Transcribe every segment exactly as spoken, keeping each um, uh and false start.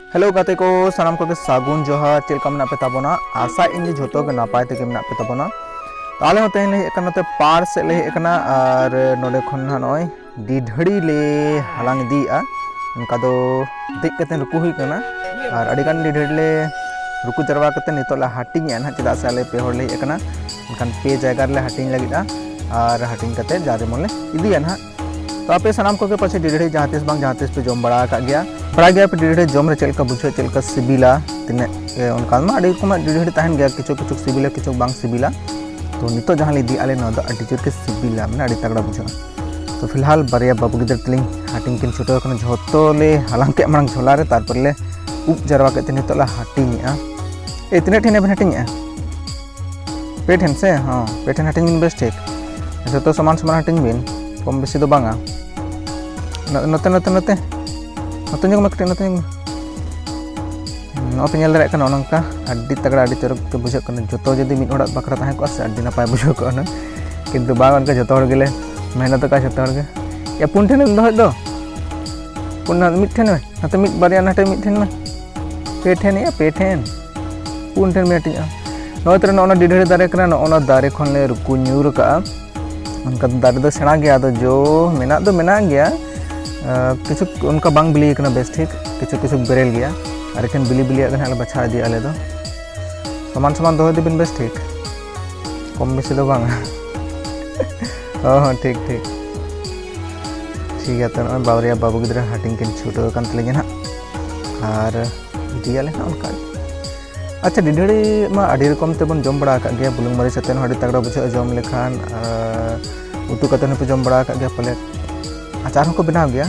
Hello ᱜᱟᱛᱮ ᱠᱚ, ᱥᱟᱱᱟᱢ ᱠᱚᱜᱮ ᱥᱟᱹᱜᱩᱱ ᱡᱚᱦᱟᱨ᱾ ᱪᱮᱫ ᱞᱮᱠᱟ ᱢᱮᱱᱟᱜ ᱯᱮ ᱛᱟᱵᱚᱱᱟ? ᱟᱥᱟᱭᱮᱫ ᱟᱹᱧ ᱡᱮ ᱡᱷᱚᱛᱚ ᱜᱮ ᱱᱟᱯᱟᱭ ᱛᱮᱜᱮ ᱢᱮᱱᱟᱜ ᱯᱮ ᱛᱟᱵᱚᱱᱟ᱾ ᱛᱚ ᱟᱞᱮ ᱦᱚᱸ ᱛᱮᱦᱮᱧ ᱞᱮ ᱦᱮᱡ ᱟᱠᱟᱱᱟ ᱱᱚᱛᱮ ᱯᱟᱨᱠ ᱥᱮᱫ ᱞᱮ ᱦᱮᱡ ᱟᱠᱟᱱᱟ, ᱟᱨ ᱱᱚᱰᱮ ᱠᱷᱚᱱ ᱱᱟᱦᱟᱜ ᱱᱚᱜᱼᱚᱭ ᱰᱤᱰᱷᱟᱹᱲᱤ ᱞᱮ ᱦᱟᱞᱟᱝ ᱤᱫᱤᱭᱮᱫᱼᱟ᱾ ᱚᱱᱠᱟ ᱫᱚ ᱫᱮᱡ ᱠᱟᱛᱮ ᱨᱩᱠᱩ ᱦᱩᱭᱩᱜ ᱠᱟᱱᱟ, ᱟᱨ ᱟᱹᱰᱤᱜᱟᱱ ᱰᱤᱰᱷᱟᱹᱲᱤ ᱞᱮ ᱨᱩᱠᱩ ᱡᱟᱨᱣᱟ ᱠᱟᱛᱮ ᱱᱤᱛᱚᱜ ᱞᱮ ᱦᱟᱹᱴᱤᱧᱮᱫᱼᱟ ᱱᱟᱦᱟᱜ, ᱪᱮᱫᱟᱜ ᱥᱮ ᱟᱞᱮ ᱯᱮ ᱦᱚᱲ ᱞᱮ ᱦᱮᱡ ᱟᱠᱟᱱᱟ᱾ ᱮᱱᱠᱷᱟᱱ ᱯᱮ ᱡᱟᱭᱜᱟ ᱨᱮᱞᱮ ᱦᱟᱹᱴᱤᱧ ᱞᱟᱹᱜᱤᱫᱼᱟ, ᱟᱨ ᱦᱟᱹᱴᱤᱧ ᱠᱟᱛᱮ ᱡᱟᱨ ᱡᱮᱢᱚᱱ ᱞᱮ ᱤᱫᱤᱭᱟ ᱱᱟᱦᱟᱜ᱾ ᱛᱚ ᱟᱯᱮ ᱥᱟᱱᱟᱢ ᱠᱚᱜᱮ ᱯᱟᱪᱷᱮ ᱰᱤᱰᱷᱟᱹᱲᱤ ᱡᱟᱦᱟᱸ ᱛᱤᱥ ᱵᱟᱝ ᱡᱟᱦᱟᱸ ᱛᱤᱥ ᱯᱮ ᱡᱚᱢ ᱵᱟᱲᱟ ᱟᱠᱟᱫ ᱜᱮᱭᱟ, ᱵᱟᱲᱟᱭ ᱜᱮᱭᱟ ᱯᱮ ᱰᱤᱰᱷᱟᱹᱲᱤ ᱡᱚᱢ ᱨᱮ ᱪᱮᱫ ᱞᱮᱠᱟ ᱵᱩᱡᱷᱟᱹᱜᱼᱟ, ᱪᱮᱫ ᱞᱮᱠᱟ ᱥᱤᱵᱤᱞᱟ, ᱛᱤᱱᱟᱹᱜ ᱮ, ᱚᱱᱠᱟ ᱢᱟ ᱟᱹᱰᱤ ᱨᱚᱠᱚᱢᱟᱜ ᱰᱤᱰᱷᱟᱹᱲᱤ ᱛᱟᱦᱮᱱ ᱜᱮᱭᱟ, ᱠᱤᱪᱷᱩ ᱠᱤᱪᱷᱩ ᱥᱤᱵᱤᱞᱟ, ᱠᱤᱪᱷᱩ ᱵᱟᱝ ᱥᱤᱵᱤᱞᱟ᱾ ᱛᱚ ᱱᱤᱛᱚᱜ ᱡᱟᱦᱟᱸ ᱞᱮ ᱤᱫᱤᱭᱮᱫᱼᱟ ᱞᱮ, ᱱᱚᱣᱟ ᱫᱚ ᱟᱹᱰᱤ ᱡᱳᱨ ᱜᱮ ᱥᱤᱵᱤᱞᱟ, ᱢᱟᱱᱮ ᱟᱹᱰᱤ ᱛᱟᱜᱲᱟ ᱵᱩᱡᱷᱟᱹᱜᱼᱟ᱾ ᱛᱚ ᱯᱷᱤᱞᱦᱟᱞ ᱵᱟᱨᱭᱟ ᱵᱟᱹᱵᱩ ᱜᱤᱫᱟᱹᱨ ᱛᱟᱹᱞᱤᱧ ᱦᱟᱹᱴᱤᱧ ᱠᱤᱱ ᱪᱷᱩᱴᱟᱹᱣ ᱟᱠᱟᱱᱟ, ᱡᱷᱚᱛᱚ ᱞᱮ ᱦᱟᱞᱟᱝ ᱠᱮᱫ ᱢᱟᱲᱟᱝ ᱡᱷᱚᱞᱟ ᱨᱮ, ᱛᱟᱨᱯᱚᱨ ᱞᱮ ᱩᱵ ᱡᱟᱨᱣᱟ ᱠᱮᱫ ᱛᱮ ᱱᱤᱛᱚᱜ ᱞᱮ ᱦᱟᱹᱴᱤᱧᱮᱜᱼᱟ᱾ ᱮ, ᱛᱤᱱᱟᱹᱜ ᱴᱷᱮᱱ ᱵᱮᱱ ᱦᱟᱹᱴᱤᱧᱮᱜᱼᱟ? ᱯᱮ ᱴᱷᱮᱱ ᱥᱮ? ᱦᱚᱸ, ᱯᱮ ᱴᱷᱮᱱ ᱦᱟᱹᱴᱤᱧ ᱵᱤᱱ, ᱵᱮᱥ ᱴᱷᱤᱠ᱾ ᱡᱷᱚᱛᱚ ᱥᱚᱢᱟᱱ ᱥᱚᱢᱟᱱ ᱦᱟᱹᱴᱤᱧ ᱵᱤᱱ, ᱠᱚᱢ ᱵᱮᱥᱤ ᱫᱚ ᱵᱟᱝᱟ᱾ ᱱᱚ-, ᱱᱚᱛᱮ, ᱱᱚᱛᱮ, ᱱᱚᱛᱮ᱾ ᱱᱚᱛᱮ ᱧᱚᱜ ᱢᱮ ᱠᱟᱹᱴᱤᱡ, ᱱᱚᱛᱮ ᱧᱚᱜ ᱢᱮ᱾ ᱱᱚᱜᱼᱚᱭ ᱯᱮ ᱧᱮᱞ ᱫᱟᱲᱮᱭᱟᱜ ᱠᱟᱱᱟ, ᱱᱚᱜᱼᱚ ᱱᱚᱝᱠᱟ ᱟᱹᱰᱤ ᱛᱟᱜᱲᱟ, ᱟᱹᱰᱤ ᱪᱚᱨᱚᱠ ᱜᱮ ᱵᱩᱡᱷᱟᱹᱜ ᱠᱟᱱᱟ᱾ ᱡᱚᱛᱚ ᱡᱩᱫᱤ ᱢᱤᱫ ᱦᱚᱲᱟᱜ ᱵᱟᱠᱷᱨᱟ ᱛᱟᱦᱮᱸ ᱠᱚᱜᱼᱟ ᱥᱮ, ᱟᱹᱰᱤ ᱱᱟᱯᱟᱭ ᱵᱩᱡᱷᱟᱹᱣ ᱠᱚᱜᱼᱟ ᱦᱩᱱᱟᱹᱝ᱾ ᱠᱤᱱᱛᱩ ᱵᱟᱝ, ᱚᱱᱠᱟ ᱡᱚᱛᱚ ᱦᱚᱲ ᱜᱮᱞᱮ ᱢᱮᱦᱱᱚᱛ ᱟᱠᱟᱫᱼᱟ, ᱡᱚᱛᱚ ᱦᱚᱲ ᱜᱮ᱾ ᱭᱟ, ᱯᱩᱱ ᱴᱷᱮᱱᱮᱢ ᱫᱚᱦᱚᱭᱮᱫ ᱫᱚ? ᱯᱩᱱ, ᱢᱤᱫ ᱴᱷᱮᱱ ᱢᱮ, ᱱᱚᱛᱮ ᱢᱤᱫ, ᱵᱟᱨᱭᱟ, ᱱᱟᱛᱮ ᱢᱤᱫ ᱴᱷᱮᱱ ᱢᱮ᱾ ᱯᱮ ᱴᱷᱮᱱ, ᱭᱟ, ᱯᱮ ᱴᱷᱮᱱ᱾ ᱯᱩᱱ ᱴᱷᱮᱱ ᱢᱮ ᱦᱟᱹᱴᱤᱧᱚᱜᱼᱟ᱾ ᱱᱚᱜᱼᱚᱭ ᱛᱚᱨᱟ ᱱᱚᱜᱼᱚ ᱱᱟ ᱰᱤᱰᱷᱟᱹᱲᱤ ᱫᱟᱨᱮ ᱠᱟᱱᱟ, ᱱᱚᱜᱼᱚ ᱱᱟ ᱫᱟᱨᱮ ᱠᱷᱚᱱ ᱞᱮ ᱨᱩᱠᱩ ᱧᱩᱨ ᱟᱠᱟᱜᱼᱟ᱾ ᱚᱱᱠᱟ ᱫᱚ ᱫᱟᱨᱮ ᱫᱚ ᱥᱮᱬᱟ ᱜᱮᱭᱟ, ᱟᱫᱚ ᱡᱚ ᱢᱮᱱᱟᱜ ᱫᱚ ᱢᱮᱱᱟᱜ ᱜᱮᱭᱟ᱾ ᱟᱸ, ᱠᱤᱪᱷᱩ ᱚᱱᱠᱟ ᱵᱟᱝ ᱵᱤᱞᱤ ᱟᱠᱟᱱᱟ ᱵᱮᱥ ᱴᱷᱤᱠ, ᱠᱤᱪᱷᱩ ᱠᱤᱪᱷᱩ ᱵᱮᱨᱮᱞ ᱜᱮᱭᱟ᱾ ᱟᱨ ᱮᱠᱷᱮᱱ ᱵᱤᱞᱤ ᱵᱤᱞᱤᱭᱟᱜ ᱜᱮ ᱱᱟᱦᱟᱜ ᱞᱮ ᱵᱟᱪᱷᱟᱣ ᱤᱫᱤᱭᱟ ᱟᱞᱮ ᱫᱚ᱾ ᱥᱚᱢᱟᱱ ᱥᱚᱢᱟᱱ ᱫᱚᱦᱚᱭ ᱛᱟᱵᱤᱱ ᱵᱮᱥ ᱴᱷᱤᱠ, ᱠᱚᱢ ᱵᱮᱥᱤ ᱫᱚ ᱵᱟᱝᱟ᱾ ᱦᱚᱸ, ᱦᱚᱸ, ᱴᱷᱤᱠ, ᱴᱷᱤᱠ᱾ ᱴᱷᱤᱠ ᱜᱮᱭᱟ, ᱛᱚ ᱱᱚᱜᱼᱚᱭ ᱵᱟᱨᱭᱟ ᱵᱟᱹᱵᱩ ᱜᱤᱫᱽᱨᱟᱹ ᱦᱟᱹᱴᱤᱧ ᱠᱤᱱ ᱪᱷᱩᱴᱟᱹᱣ ᱟᱠᱟᱱ ᱛᱟᱹᱞᱤᱧᱟ ᱱᱟᱦᱟᱜ᱾ ᱟᱨ ᱤᱫᱤᱭᱟᱞᱮ ᱦᱟᱸᱜ ᱚᱱᱠᱟ ᱜᱮ᱾ ᱟᱪᱪᱷᱟ, ᱰᱤᱰᱷᱟᱹᱲᱤ ᱢᱟ ᱟᱹᱰᱤ ᱨᱚᱠᱚᱢ ᱛᱮᱵᱚᱱ ᱡᱚᱢ ᱵᱟᱲᱟ ᱟᱠᱟᱫ ᱜᱮᱭᱟ, ᱵᱩᱞᱩᱝ ᱢᱟᱹᱨᱤᱪ ᱟᱛᱮᱫ ᱦᱚᱸ ᱟᱹᱰᱤ ᱛᱟᱜᱲᱟ ᱵᱩᱡᱷᱟᱹᱜᱼᱟ ᱡᱚᱢ ᱞᱮᱠᱷᱟᱱ, ᱟᱨ ᱩᱛᱩ ᱠᱟᱛᱮᱫ ᱦᱚᱸᱯᱮ ᱡᱚᱢ ᱵᱟᱲᱟ ᱟᱠᱟᱫ ᱜᱮᱭᱟ ᱯᱟᱞᱮᱫ᱾ ᱟᱪᱟᱨ ᱦᱚᱸᱠᱚ ᱵᱮᱱᱟᱣ ᱜᱮᱭᱟ᱾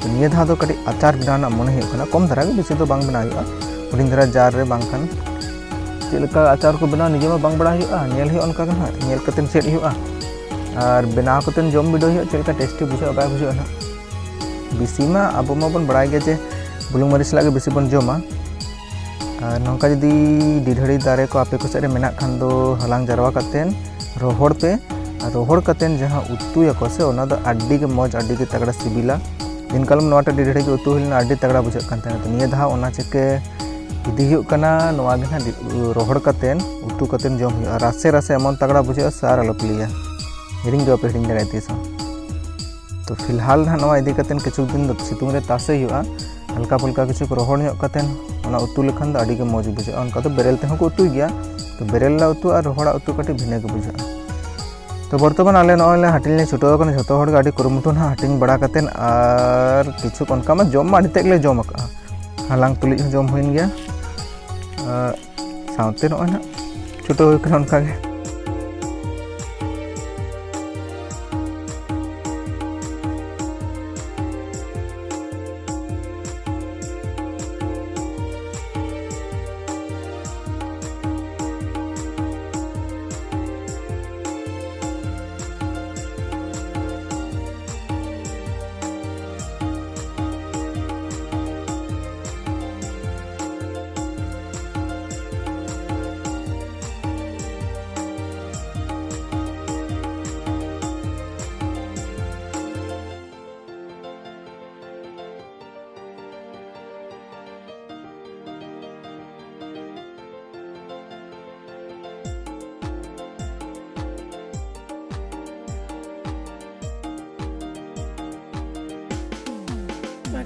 ᱛᱚ ᱱᱤᱭᱟᱹ ᱫᱷᱟᱣ ᱫᱚ ᱠᱟᱹᱴᱤᱡ ᱟᱪᱟᱨ ᱵᱮᱱᱟᱣ ᱨᱮᱱᱟᱜ ᱢᱚᱱᱮ ᱦᱩᱭᱩᱜ ᱠᱟᱱᱟ, ᱠᱚᱢ ᱫᱷᱟᱨᱟ ᱜᱮ, ᱵᱮᱥᱤ ᱫᱚ ᱵᱟᱝ ᱵᱮᱱᱟᱣ ᱦᱩᱭᱩᱜᱼᱟ, ᱦᱩᱰᱤᱧ ᱫᱷᱟᱨᱟ ᱡᱟᱨ ᱨᱮ ᱵᱟᱝᱠᱷᱟᱱ᱾ ᱪᱮᱫ ᱞᱮᱠᱟ ᱟᱪᱟᱨ ᱠᱚ ᱵᱮᱱᱟᱣ ᱱᱤᱡᱮ ᱢᱟ ᱵᱟᱝ ᱵᱟᱲᱟᱭ ᱦᱩᱭᱩᱜᱼᱟ, ᱧᱮᱞ ᱦᱩᱭᱩᱜᱼᱟ ᱚᱱᱠᱟ ᱜᱮ ᱱᱟᱦᱟᱜ, ᱧᱮᱞ ᱠᱟᱛᱮᱫ ᱪᱮᱫ ᱦᱩᱭᱩᱜᱼᱟ᱾ ᱟᱨ ᱵᱮᱱᱟᱣ ᱠᱟᱛᱮᱫ ᱡᱚᱢ ᱵᱤᱰᱟᱹᱣ ᱦᱩᱭᱩᱜᱼᱟ, ᱪᱮᱫ ᱞᱮᱠᱟ ᱴᱮᱥᱴᱤ ᱵᱩᱡᱷᱟᱹᱜᱼᱟ ᱵᱟᱭ ᱵᱩᱡᱷᱟᱹᱜᱼᱟ ᱱᱟᱦᱟᱜ᱾ ᱵᱮᱥᱤ ᱢᱟ ᱟᱵᱚ ᱢᱟᱵᱚᱱ ᱵᱟᱲᱟᱭ ᱜᱮᱭᱟ ᱡᱮ ᱵᱩᱞᱩᱝ ᱢᱟᱹᱨᱤᱪ ᱥᱟᱞᱟᱜ ᱜᱮ ᱵᱮᱥᱤ ᱵᱚᱱ ᱡᱚᱢᱟ᱾ ᱟᱨ ᱱᱚᱝᱠᱟ ᱡᱩᱫᱤ ᱰᱤᱰᱷᱟᱹᱲᱤ ᱫᱟᱨᱮ ᱠᱚ ᱟᱯᱮ ᱠᱚ ᱥᱮᱫ ᱨᱮ ᱢᱮᱱᱟᱜ ᱠᱷᱟᱱ ᱫᱚ ᱦᱟᱞᱟᱝ ᱡᱟᱨᱣᱟ ᱠᱟᱛᱮᱫ ᱨᱚᱦᱚᱲ ᱯᱮ᱾ ᱟᱨ ᱨᱚᱦᱚᱲ ᱠᱟᱛᱮᱫ ᱡᱟᱦᱟᱸ ᱩᱛᱩᱭᱟᱠᱚ ᱥᱮ, ᱚᱱᱟ ᱫᱚ ᱟᱹᱰᱤ ᱜᱮ ᱢᱚᱡᱽ, ᱟᱹᱰᱤ ᱜᱮ ᱛᱟᱜᱲᱟ ᱥᱤᱵᱤᱞᱟ᱾ ᱫᱤᱱ ᱠᱟᱞᱚᱢ ᱱᱚᱣᱟᱴᱟᱜ ᱟᱹᱰᱤ ᱰᱷᱮᱨ ᱜᱮ ᱩᱛᱩ ᱦᱩᱭ ᱞᱮᱱᱟ, ᱟᱹᱰᱤ ᱛᱟᱜᱽᱲᱟ ᱵᱩᱡᱷᱟᱹᱜ ᱠᱟᱱ ᱛᱟᱦᱮᱱᱟ᱾ ᱛᱚ ᱱᱤᱭᱟᱹ ᱫᱷᱟᱣ ᱚᱱᱟ ᱪᱤᱠᱟᱹ ᱤᱫᱤ ᱦᱩᱭᱩᱜ ᱠᱟᱱᱟ, ᱱᱚᱣᱟ ᱜᱮ ᱱᱟᱦᱟᱜ ᱨᱚᱦᱚᱲ ᱠᱟᱛᱮᱫ ᱩᱛᱩ ᱠᱟᱛᱮᱫ ᱡᱚᱢ ᱦᱩᱭᱩᱜᱼᱟ᱾ ᱨᱟᱥᱮ ᱨᱟᱥᱮ ᱮᱢᱚᱱ ᱛᱟᱜᱽᱲᱟ ᱵᱩᱡᱷᱟᱹᱜᱼᱟ, ᱥᱮ ᱟᱨ ᱟᱞᱚᱯᱮ ᱞᱟᱹᱭᱟ, ᱦᱤᱲᱤᱧ ᱜᱮ ᱵᱟᱯᱮ ᱦᱤᱲᱤᱧ ᱫᱟᱲᱮᱭᱟᱜᱼᱟ ᱛᱤᱥ ᱦᱚᱸ᱾ ᱛᱚ ᱯᱷᱤᱞᱦᱟᱞ ᱱᱟᱦᱟᱜ ᱱᱚᱣᱟ ᱤᱫᱤ ᱠᱟᱛᱮᱫ ᱠᱤᱪᱷᱩ ᱫᱤᱱ ᱫᱚ ᱥᱤᱛᱩᱝ ᱨᱮ ᱛᱟᱥᱮ ᱦᱩᱭᱩᱜᱼᱟ, ᱦᱟᱞᱠᱟ ᱯᱷᱩᱞᱠᱟ ᱠᱤᱪᱷᱩ ᱨᱚᱦᱚᱲ ᱧᱚᱜ ᱠᱟᱛᱮᱫ ᱚᱱᱟ ᱩᱛᱩ ᱞᱮᱠᱷᱟᱱ ᱫᱚ ᱟᱹᱰᱤ ᱜᱮ ᱢᱚᱡᱽ ᱵᱩᱡᱷᱟᱹᱜᱼᱟ᱾ ᱚᱱᱠᱟ ᱫᱚ ᱵᱮᱨᱮᱞ ᱛᱮᱦᱚᱸ ᱠᱚ ᱩᱛᱩᱭ ᱜᱮᱭᱟ, ᱛᱚ ᱵᱮᱨᱮᱞ ᱨᱮ ᱩᱛᱩ ᱟᱨ ᱨᱚᱦᱚᱲᱟᱜ ᱩᱛᱩ ᱠᱟᱹᱴᱤᱡ ᱵᱷᱤᱱᱟᱹ ᱜᱮ ᱵᱩᱡᱷᱟᱹᱜᱼᱟ᱾ ᱛᱚ ᱵᱚᱨᱛᱚᱢᱟᱱ ᱟᱞᱮ ᱱᱚᱜᱼᱚᱭ ᱞᱮ ᱦᱟᱹᱴᱤᱧ ᱞᱮ ᱪᱷᱩᱴᱟᱹᱣ ᱟᱠᱟᱱᱟ, ᱡᱷᱚᱛᱚ ᱦᱚᱲ ᱜᱮ ᱟᱹᱰᱤ ᱠᱩᱨᱩᱢᱩᱴᱩ ᱱᱟᱦᱟᱜ ᱦᱟᱹᱴᱤᱧ ᱵᱟᱲᱟ ᱠᱟᱛᱮᱫ, ᱟᱨ ᱠᱤᱪᱷᱩ ᱚᱱᱠᱟ ᱢᱟ ᱡᱚᱢ ᱢᱟ ᱟᱹᱰᱤ ᱛᱮᱫ ᱜᱮᱞᱮ ᱡᱚᱢ ᱟᱠᱟᱜᱼᱟ, ᱦᱟᱞᱟᱝ ᱛᱩᱞᱩᱡ ᱦᱚᱸ ᱡᱚᱢ ᱦᱩᱭᱮᱱ ᱜᱮᱭᱟ, ᱟᱨ ᱥᱟᱶᱛᱮ ᱱᱚᱜᱼᱚᱭ ᱱᱟᱦᱟᱜ ᱪᱷᱩᱴᱟᱹᱣ ᱦᱩᱭ ᱠᱟᱱᱟ ᱚᱱᱠᱟ ᱜᱮ᱾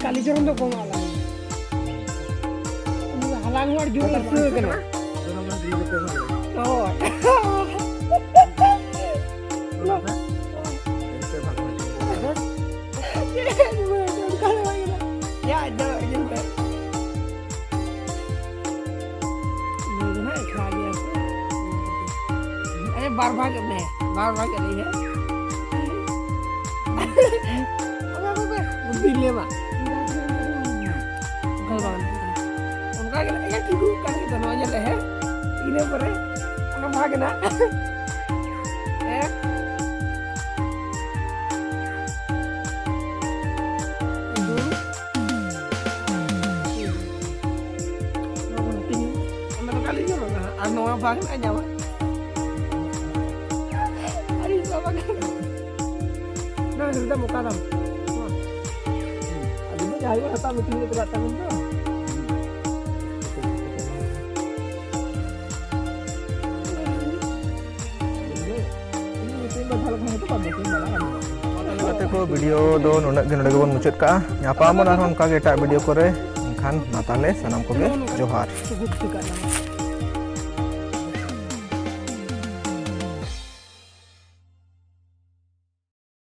ᱠᱟᱞᱤᱪᱚᱨᱚᱱ ᱫᱚ ᱠᱚᱢ ᱟᱞᱟᱝ᱾ ᱩᱱᱤ ᱫᱚ ᱦᱟᱞᱟᱝ ᱦᱚᱲ ᱡᱩᱨ ᱤᱥᱟᱹ ᱠᱟᱱᱟ᱾ ᱦᱳᱭ᱾ ᱚᱱᱠᱟ ᱫᱚ ᱵᱟᱝ ᱠᱟᱱᱟ᱾ ᱭᱟ, ᱫᱚ ᱧᱮᱞ ᱯᱮ᱾ ᱱᱩᱭ ᱫᱚ ᱱᱟᱦᱟᱜ ᱮᱠᱞᱟ ᱜᱮᱭᱟ ᱥᱮ᱾ ᱟᱪᱪᱷᱟ, ᱵᱟᱨ ᱵᱷᱟᱜᱽ ᱢᱮ, ᱵᱟᱨ ᱵᱷᱟᱜᱽ ᱞᱟᱹᱭ ᱢᱮ᱾ ᱵᱩᱫᱽᱫᱷᱤ ᱞᱟᱹᱭ ᱢᱟ᱾ ᱚᱱᱠᱟ ᱫᱚ ᱵᱟᱝ ᱠᱟᱱᱟ᱾ ᱚᱱᱠᱟ ᱜᱮ ᱱᱟᱦᱟᱜ ᱴᱷᱤᱠ ᱠᱟᱱ ᱜᱮ ᱱᱚᱣᱟ ᱧᱮᱞ ᱦᱮᱸ᱾ ᱤᱱᱟᱹ ᱯᱚᱨᱮ ᱚᱱᱟ ᱵᱷᱟᱜᱽ ᱮᱱᱟ᱾ ᱦᱮᱸ᱾ ᱱᱚᱣᱟ ᱠᱚ ᱦᱟᱹᱴᱤᱧ ᱢᱮ᱾ ᱚᱱᱟ ᱫᱚ ᱠᱷᱟᱹᱞᱤ ᱧᱟᱢᱟ᱾ ᱟᱨ ᱱᱚᱣᱟ ᱵᱟᱝ ᱦᱟᱸᱜ ᱧᱟᱢᱟ᱾ ᱟᱨ ᱤᱧ ᱵᱟᱵᱟ ᱜᱮ᱾ ᱱᱚᱣᱟ ᱦᱤᱨᱫᱟᱢ ᱚᱠᱟ ᱫᱟᱢ? ᱱᱚᱣᱟ᱾ ᱡᱟᱦᱟᱸᱭ ᱠᱚ ᱦᱟᱛᱟᱣ ᱢᱤᱴᱤᱝ ᱞᱮ ᱪᱟᱞᱟᱜ ᱠᱟᱱ ᱫᱚ᱾ ᱜᱟᱛᱮ ᱠᱚ, ᱵᱷᱤᱰᱤᱭᱳ ᱫᱚ ᱱᱩᱱᱟᱹᱜ ᱜᱮ, ᱱᱚᱰᱮ ᱜᱮᱵᱚᱱ ᱢᱩᱪᱟᱹᱫ ᱠᱟᱜᱼᱟ᱾ ᱧᱟᱯᱟᱢ ᱟᱵᱚᱱ ᱟᱨᱦᱚᱸ ᱚᱱᱠᱟ ᱜᱮ ᱮᱴᱟᱜ ᱵᱷᱤᱰᱤᱭᱳ ᱠᱚᱨᱮ᱾ ᱮᱱᱠᱷᱟᱱ ᱢᱟ ᱛᱟᱦᱚᱞᱮ ᱥᱟᱱᱟᱢ ᱠᱚᱜᱮ ᱡᱚᱦᱟᱨ᱾